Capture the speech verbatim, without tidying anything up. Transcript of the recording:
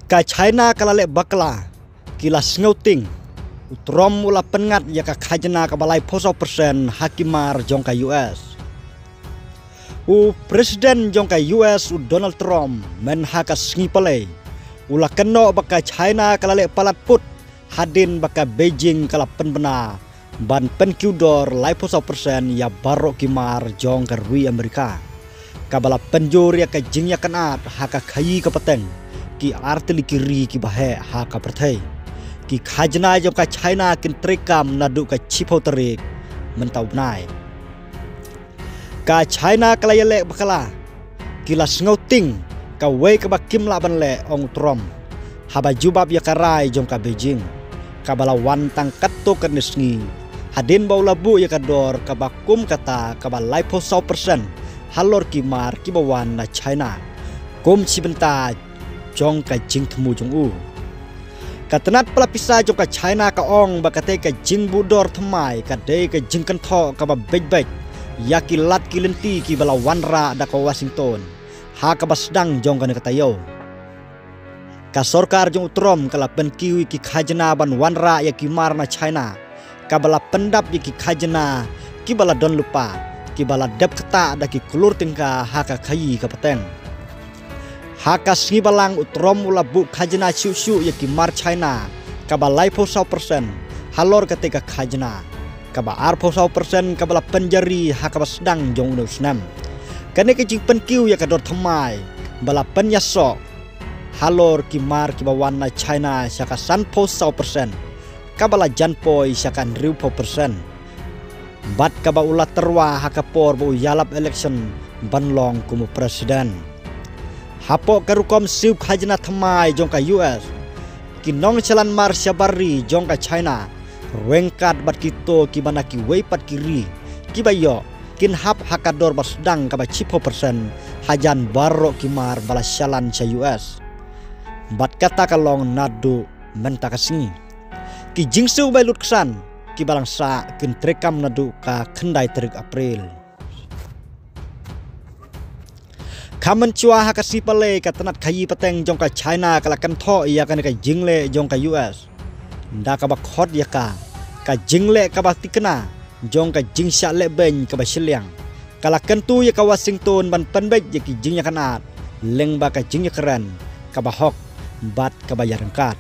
Ka China ka la leh bakla, ki la sngewting. U Trump u la pynngat ïa ka khajna kaba laiphew saw percent ha ki mar jong ka U S. U President jong ka U S u Donald Trump mynha ka sngi Palei u la kynnoh ba ka China ka la leh palat put hadien ba ka Beijing ka la pynbna ban pynkiew dor laiphew saw percent ïa baroh ki mar jong ka ri Amerika, kaba la pynjur ïa ka jingïakynad ha ka khaïi ka pateng ki artylli ki ri kiba heh ha ka pyrthei. Ki khajna jong ka China kin treikam naduh ka shiphew tarik mynta u bnai. Ka China ka la ïaleh bakla, ki la sngewting kawei kaba kim lah ban leh, ong u Trump, haba jubab ïa ka rai jong ka Beijing, kaba la wan tang katto katne sngi hadien ba u la buh ïa ka dor kaba kum kata kaba laiphew saw percent halor ki mar kiba wan na China, kum shi bynta jong ka jingthmu jong u. Ka tnat pla pisa jong ka China ka ong ba katei ka jingbuh dor thymmai ka dei ka jingkynthoh kaba beit beit ïa ki lad ki lynti kiba la wanrah da ka Washington ha kaba sdang jong kane ka taïew. Ka sorkar jong u Trump ka la pynkiew ïa ki khajna ban wanrah ïa ki mar na China, kaba la pyndap ïa ki khajna kiba la don lypa, kiba la dep ktah da ki klur tyngka ha ka khaïi ka pateng. Ha ka sngi Balang u Trump u la buh khajna shuh shuh ïa ki mar China kaba laiphew saw percent halor katei ka khajna, kaba arphew saw percent kaba la pynjari ha kaba sdang jong une u snem. Kane ka jingpynkiew ïa ka dor thymmai ba la pynïasoh halor ki mar kiba wan na China sha ka sanphew saw percent, kaba la jan poi sha ka hynriewphew percent, bad kaba u la tyrwa ha ka por ba u ïalap election ban long kum u president. Hapoh ka rukom siew khajna thymmai jong ka U S, ki nongshlan mar shabar ri jong ka China, ryngkat bad kito kiba na kiwei pat ki ri kiba ïoh, kin hap ha ka dor ba sdang kaba shiphew percent hajan baroh ki mar ba la shlan sha U S. Bad kata ka long naduh mynta ka sngi. Ki jingsiew bai lut ksan kiba la sah kin treikam naduh ka khyndai tarik April. Ka mynshuwa ha ka sngi Palei ka tnat khaïi pateng jong ka China ka la kynthoh ïa kane ka jingleh jong ka U S da kaba khot ïa ka ka jingleh kaba tikna jong ka jingshah lehbeiñ kaba shiliang. Ka la kyntu ïa ka Washington ban pynbeit ïa ki jingïakynad lyngba ka jingïakren kaba hok bad kaba ïaryngkat.